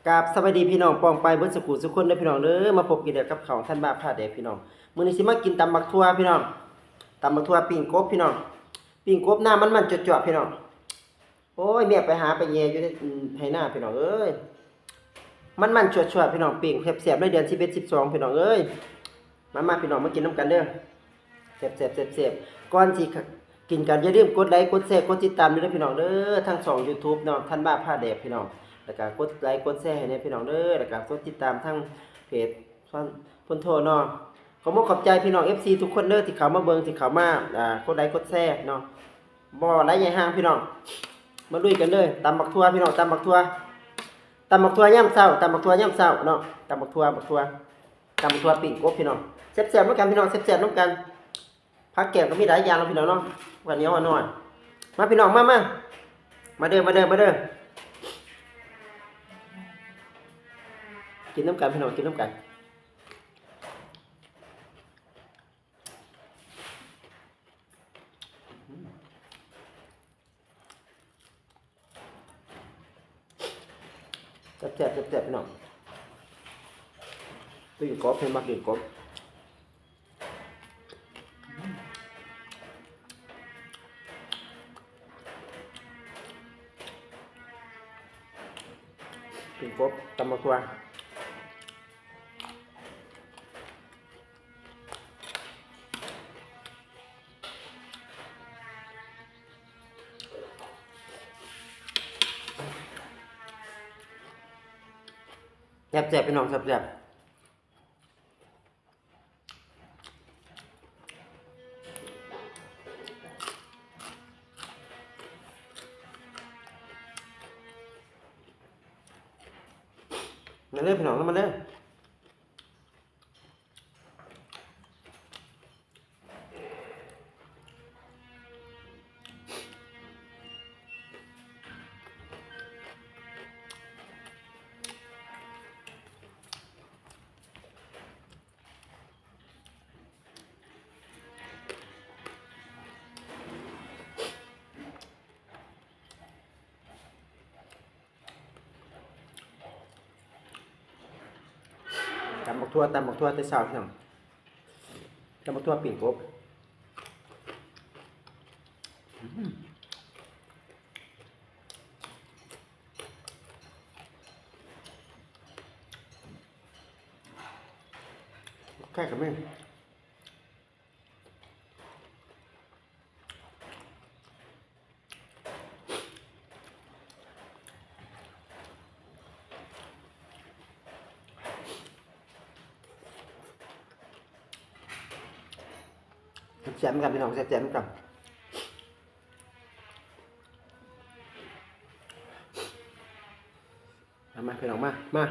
ກາບສະບາຍດີພີ່ນ້ອງປ້ອງປາຍເບິດສູ່ຄູ່ສູ່ຄົນເດີພີ່ນ້ອງເດີ ມາພົບກັນອີກແລ້ວກັບເຂົ້າທັນວາພາແດກພີ່ນ້ອງ. ມື້ນີ້ຊິມາກິນຕຳບັກຖົ່ວພີ່ນ້ອງ ຕຳບັກຖົ່ວ ປີ້ງກົບພີ່ນ້ອງ ປີ້ງກົບ ນ້ຳມັນໆ ຈວດໆ ພີ່ນ້ອງ. ໂອ້ຍ ເມຍໄປຫາໄປແຍ່ຢູ່ໃນໄຮ່ນາພີ່ນ້ອງເອີຍ ມັນໆ ຊວດໆ ພີ່ນ້ອງ ປີ້ງແຊບໆ ໃນເດືອນສິບເອັດ ສິບສອງ ພີ່ນ້ອງເອີຍ. ມາໆ ພີ່ນ້ອງ ມາກິນນຳກັນເດີ ແຊບໆ ແຊບໆ. ກ່ອນຊິກິນກໍຢ່າລືມກົດໄລ ກົດແຊ ກົດຕິດຕາມເດີພີ່ນ້ອງເດີ ທັງຊ່ອງ YouTube ເນາະ ທັນວາພາແດກພີ່ນ້ອງ ແລ້ວກໍກົດໄລກົດແຊໃຫ້ແດ່ພີ່ນ້ອງເດີ ແລ້ວກໍກົດຕິດຕາມທາງເພຈ ຄົນ ຄົນໂທເນາະ. ຂໍຂອບອົກຂອບໃຈພີ່ນ້ອງ ເອັຟຊີ ທຸກຄົນເດີ ທີ່ເຂົ້າມາເບິ່ງ ທີ່ເຂົ້າມາ ອ່າ ກົດໄລກົດແຊເນາະ. ບໍ່ໄດ້ໃຫຍ່ຫ່າງພີ່ນ້ອງ ມາລຸຍກັນເລີຍ. ຕຳບັກຖົ່ວພີ່ນ້ອງ ຕຳບັກຖົ່ວ ຕຳບັກຖົ່ວຍາມເຊົ້າ ຕຳບັກຖົ່ວຍາມເຊົ້າເນາະ ຕຳບັກຖົ່ວ ບັກຖົ່ວ ຕຳຖົ່ວ ປີ້ງກົບພີ່ນ້ອງ ແຊບໆ ນຳກັນພີ່ນ້ອງ ແຊບໆ ນຳກັນ. ຜັກແກ້ມກໍມີຫຼາຍຢ່າງເນາະພີ່ນ້ອງເນາະ ກະໜຽວໜ້ອຍ. ມາພີ່ນ້ອງ ມາ ມາ ມາເດີ ມາເດີ ມາເດີ ກິນນຳກັນພີ່ນ້ອງ ກິນນຳກັນ. ແຊບໆ ແຊບໆ ພີ່ນ້ອງ ປີ້ງກົບ ເພິ່ນມັກປີ້ງກົບ ປີ້ງກົບ ຕຳບັກຖົ່ວ. ແຊບໆ ພີ່ນ້ອງ ແຊບໆ. ມາເດີພີ່ນ້ອງ ມາເດີ. ຕຳບັກຖົ່ວ ຕຳບັກຖົ່ວແຕ່ເຊົ້າພີ່ນ້ອງ ຕຳບັກຖົ່ວ ປີ້ງກົບ. ແຄ່ກໍມີ. ແຊບໆ ນຳກັນພີ່ນ້ອງ ແຊບໆ ນຳກັນ. ມາ ມາ ພີ່ນ້ອງ ມາ ມາ.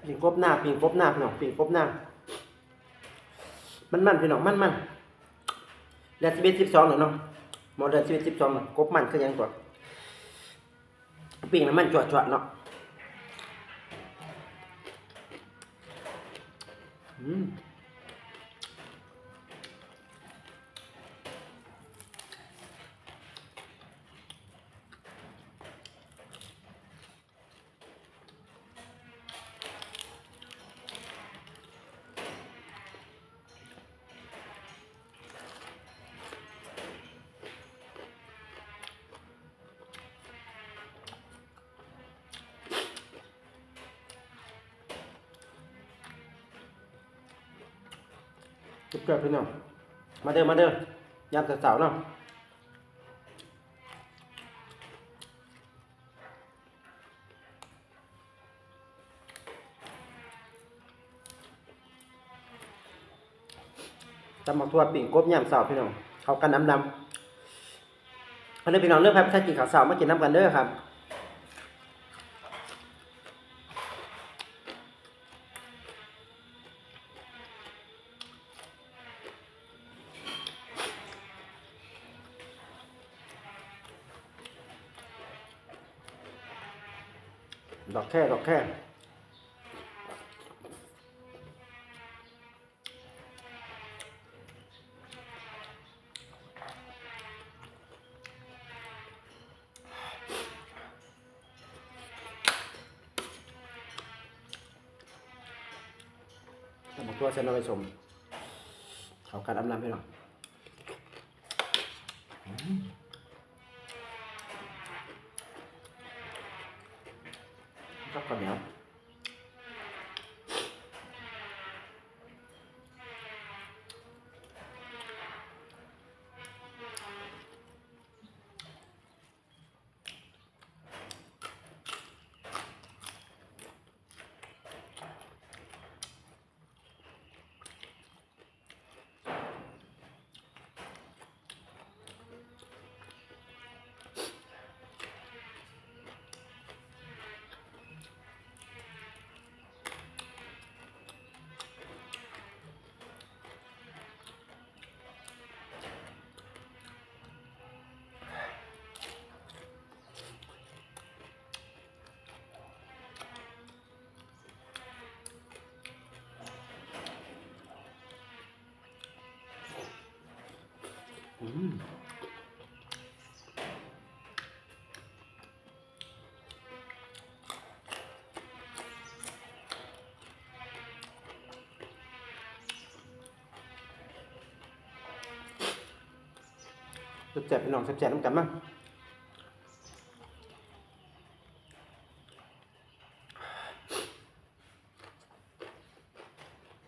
ປີ້ງກົບນາ ປີ້ງກົບນາ ພີ່ນ້ອງ ປີ້ງກົບນາ ມັນໆ ພີ່ນ້ອງ ມັນໆ. ເດືອນສິບເອັດ ສິບສອງແລ້ວເນາະ ໝົດເດືອນສິບເອັດ ສິບສອງແລ້ວ ກົບມັນຄືຫຍັງຕົວະ. ປີ້ງນ້ຳມັນຈວດໆ ເນາະ ອືມ. ເກີດເປັນຫຍັງ? ມາເດີ ມາເດີ ຍາມເຊົ້າໆ ເນາະ. ຕຳບັກຖົ່ວ ປີ້ງກົບຍາມເຊົ້າ ພີ່ນ້ອງ ເຂົ້າກັນດຳໆ. ມາເດີພີ່ນ້ອງເດີ ໃຜບໍ່ທັນກິນເຂົ້າເຊົ້າ ມາກິນນຳກັນເດີຄັບ. ແ ດອກແຄ ດອກແຄ ຕຳບັກຖົ່ວໃສ່ໜໍ່ໄມ້ສົ້ມ ເຂົ້າກັນອຳລຳ ພີ່ນ້ອງ. ກັບເຂົ້າໜຽວ ແຊບໆ ພີ່ນ້ອງ ແຊບໆ ນຳກັນມາ.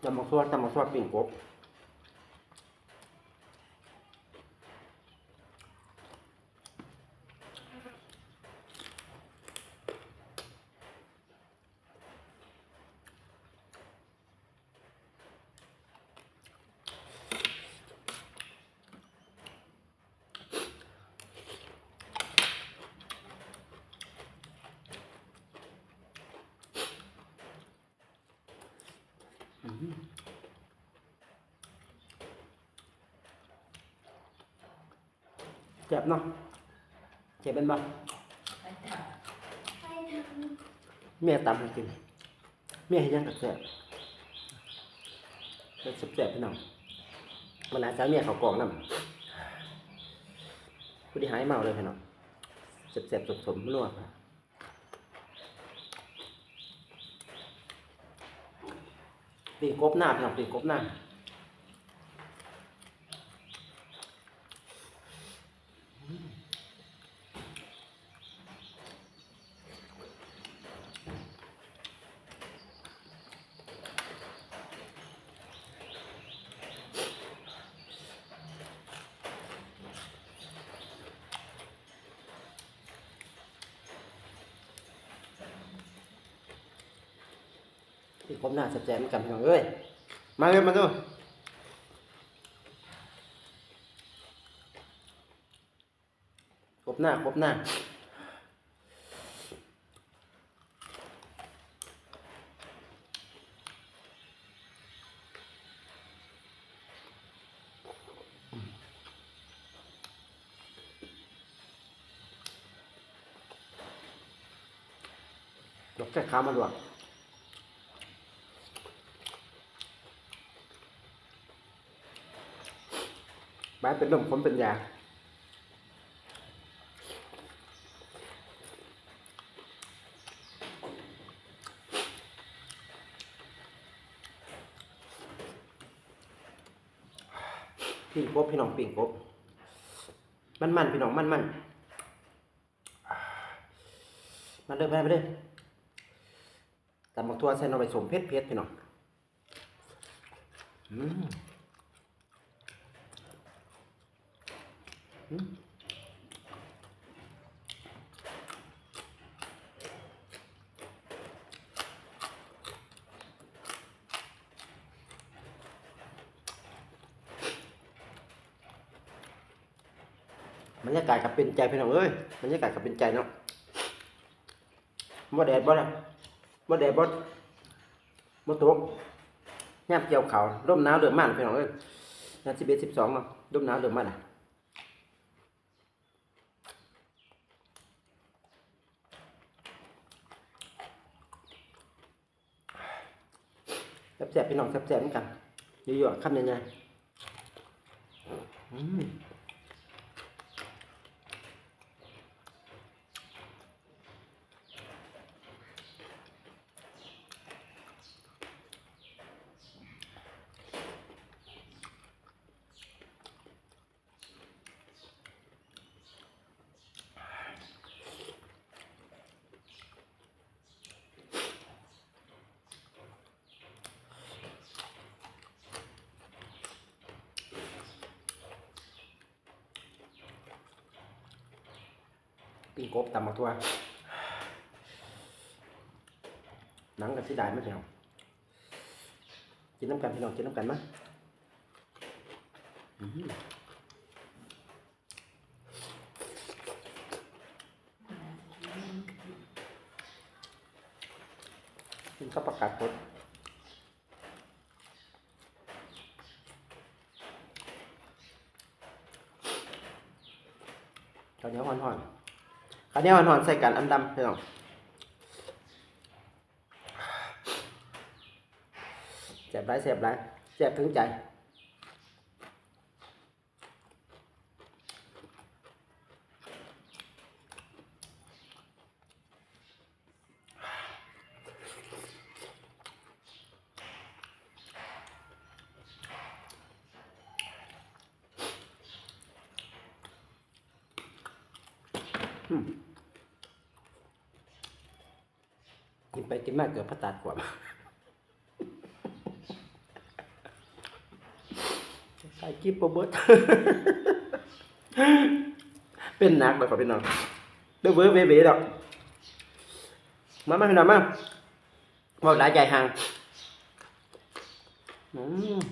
ຕຳບັກຖົ່ວ ຕຳບັກຖົ່ວ ປີ້ງກົບ ແຊບເນາະ ແຊບແມ່ນບໍ່? ເມຍຕຳໃຫ້ກິນ ເມຍເຮັດຫຍັງກໍແຊບ ແຊບໆ ພີ່ນ້ອງ. ບັນດາສາວເມຍເຂົ້າກ້ອງນຳ ຜູ້ທີ່ຫາຍເມົາເລີຍ ພີ່ນ້ອງ. ແຊບໆ ສົມໆ ນົວ ປີ້ງກົບນາ ພີ່ນ້ອງ ປີ້ງກົບນາ. ປີ້ງກົບໜ້າແຊບໆ ນຳກັນ ພີ່ນ້ອງເອີຍ. ມາເດີ ມາເດີ. ກົບໜ້າ ກົບໜ້າ. ດອກແຄຂາວມາລວກ. ບາຍເປັນລົມຂົມເປັນຢາ. ປີ້ງກົບ ພີ່ນ້ອງ ປີ້ງກົບ ມັນໆ ພີ່ນ້ອງ ມັນໆ. ມາເດີ ມາເດີ ຕຳບັກຖົ່ວໃສ່ໜໍ່ໄມ້ສົ້ມເຜັດໆ ພີ່ນ້ອງ. ອືມ ອືມ ບັນຍາກາດກໍເປັນໃຈ ພີ່ນ້ອງເອີຍ ບັນຍາກາດກໍເປັນໃຈເນາະ. ບໍ່ແດດບໍ່ ບໍ່ແດດບໍ່ ບໍ່ຕົກ ຍາມກ່ຽວເຂົ້າ ລົມໜາວເລີ່ມມາແລ້ວ ພີ່ນ້ອງເອີຍ. ເດືອນສິບເອັດ ສິບສອງເນາະ ລົມໜາວເລີ່ມມາແລ້ວ. ແຊບໆ ພີ່ນ້ອງ ແຊບໆ ນຳກັນ ຍົວໆ ຄຳໃຫຍ່ໆ ອືມ. ປີ້ງກົບ ຕຳບັກຖົ່ວ ໜັງກໍເສຍດາຍມັນແລ້ວ. ກິນນຳກັນ ພີ່ນ້ອງ ກິນນຳກັນມາ ອືມ. ກິນກັບຜັກກາດສົດ ເຂົ້າໜຽວຮ້ອນໆ ເຂົ້າໜຽວຮ້ອນໆ ໃສ່ການອຳດຳ ພີ່ນ້ອງ. ແຊບຫຼາຍ ແຊບຫຼາຍ ແຊບເຖິງໃຈ. ອືມ. ກິນໄປກິນມາເກືອບພາສາດຂວາມ ຖ່າຍຄລິບບໍ່ເບິດ ເປັນໜັກດອກ ພີ່ນ້ອງ ເດີເວີເວເວດອກ. ມາ ມາ ພີ່ນ້ອງມາ ເວົ້າຫຼາຍໃຫຍ່ຫ່າງ ອືມ.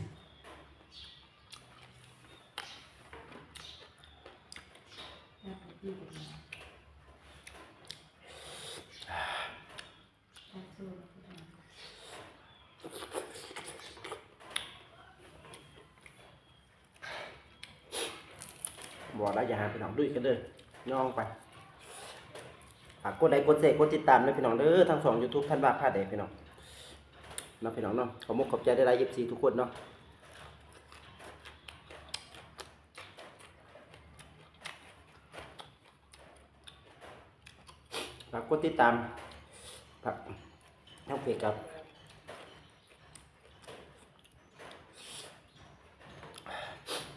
ບໍ່ໄດ້ ຢ່າຫາ ພີ່ນ້ອງ ລຸຍກັນເດີ ຍ່ອງໄປ. ຝາກກົດໄລ ກົດແຊ ກົດຕິດຕາມເດີ ພີ່ນ້ອງເດີ ທາງຊ່ອງຢູທູບ ທັນວາ ພາແດກ ພີ່ນ້ອງເນາະ ພີ່ນ້ອງເນາະ. ຂອບມຸກຂອບໃຈຫຼາຍໆ ເອັຟຊີ ທຸກຄົນເນາະ. ຝາກກົດຕິດຕາມ ຝາກທາງເພຈກັບ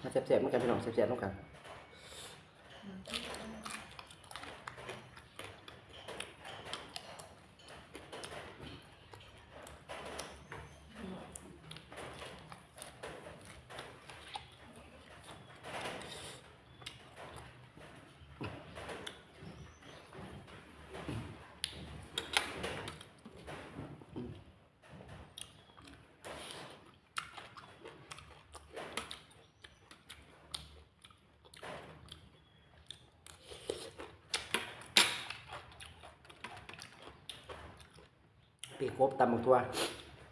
ມາແຊບໆ ນຳກັນ ພີ່ນ້ອງ ແຊບໆ ນຳກັນ. ປີ້ງກົບ ຕຳບັກຖົ່ວ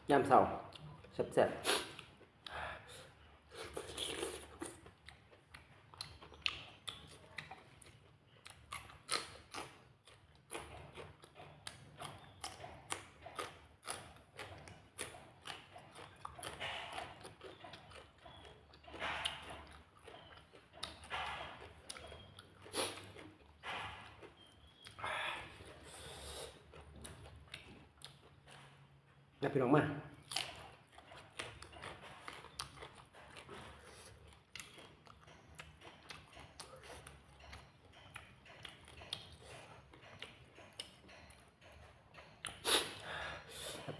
ຍາມເຊົ້າ ແຊບໆ. ມາ ພີ່ນ້ອງ ມາ.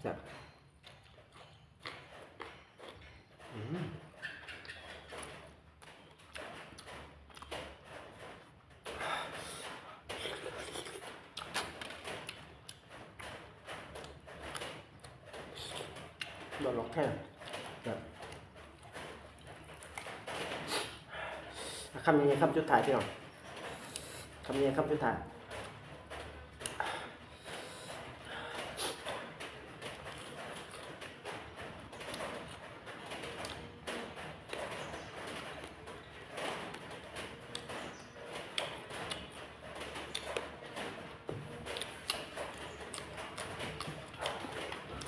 ແຊບໆ ອືມ. ດອກ ດອກແທ້ ແບບ ຄຳນີ້ ຄຳສຸດທ້າຍ ພີ່ນ້ອງ ຄຳນີ້ ຄຳສຸດທ້າຍ.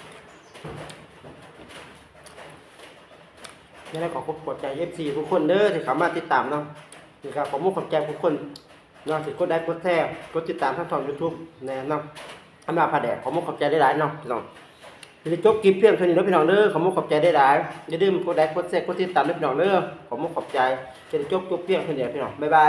ມາ ຍັງໄດ້ຂໍຂອບໃຈ ເອັຟຊີ ທຸກຄົນເດີ ທີ່ເຂົ້າມາຕິດຕາມເນາະ. ແລ້ວກໍຂໍຂອບໃຈທຸກຄົນເນາະ ທີ່ກົດໄລກົດແຊ ກົດຕິດຕາມທາງຊ່ອງ YouTube ແນ່ເນາະ. ອຳນາດຜ້າແດດ ຂໍຂອບໃຈຫຼາຍໆເນາະພີ່ນ້ອງ. ຈະໄດ້ຈົບຄລິບພຽງເທົ່ານີ້ເດີພີ່ນ້ອງເດີ ຂໍຂອບໃຈຫຼາຍໆ. ຢ່າລືມກົດໄລກົດແຊ ກົດຕິດຕາມເດີພີ່ນ້ອງເດີ. ຂໍຂອບໃຈ. ຈະໄດ້ຈົບ ຈົບພຽງເທົ່ານີ້ພີ່ນ້ອງ. ບາຍບາຍ.